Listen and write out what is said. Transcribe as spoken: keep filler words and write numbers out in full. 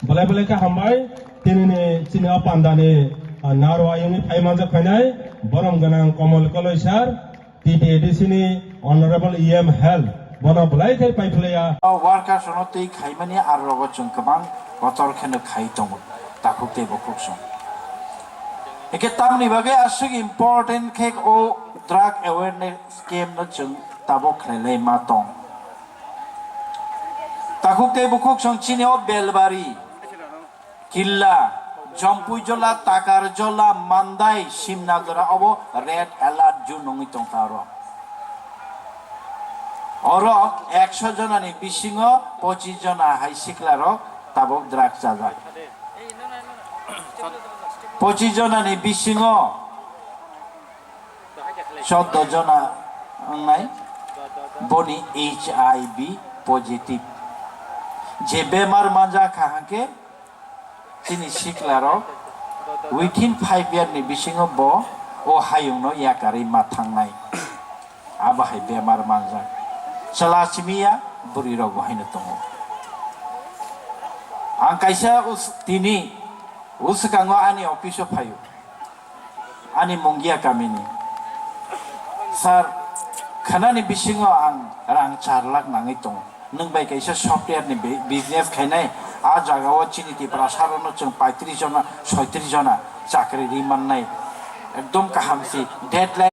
Belai belai khe hambai, tinini chini o pandani, ah, narwayungni phaimanjak phainai, borom gwnang Komol Koloi sir, T T A D C ni Honorable E M Health, bono belai khe paiphlaiya. O workers no twi khaimani aro rogo chwng kwbang kotor kheno khai tongo, takhuk tei bukhuk song. Hike tamni bagwi aswk important khe o drug awareness camp no chwng tabok khlailai ma tong. Takhuk tei bukhuk song chini o Belbari, Killa, Jompuijola, Takarjola, Mandai, Simnajora obo red alert zone wngwi tongkha oro. Oro ekso jonani bisingo pochis jona hai siklarok tabok drug chajak. Pochis jonani bisingo chordo jona wngnai boni H I V positive. Je bemar manjakha hwnkhe chini siklarok within five year ni bisingo bo o hayungno yakarwi ma thangnai. Abo hai bemar manjak. Chwla simi ya, bwrwi rok bo haino tongo. Ang kaisa us-, tini uswkango ani office o phaio. Ani Mungia kamini. Sir, khanani bisingo ang rang char lakh nangwi tongo. Nwng bai kaisa software ni bi-, business khainai, a jagao chini Tiprasa rokno chwng paitris jona, soitris jona chakri ri mannai. Ekdom kaham si, deadline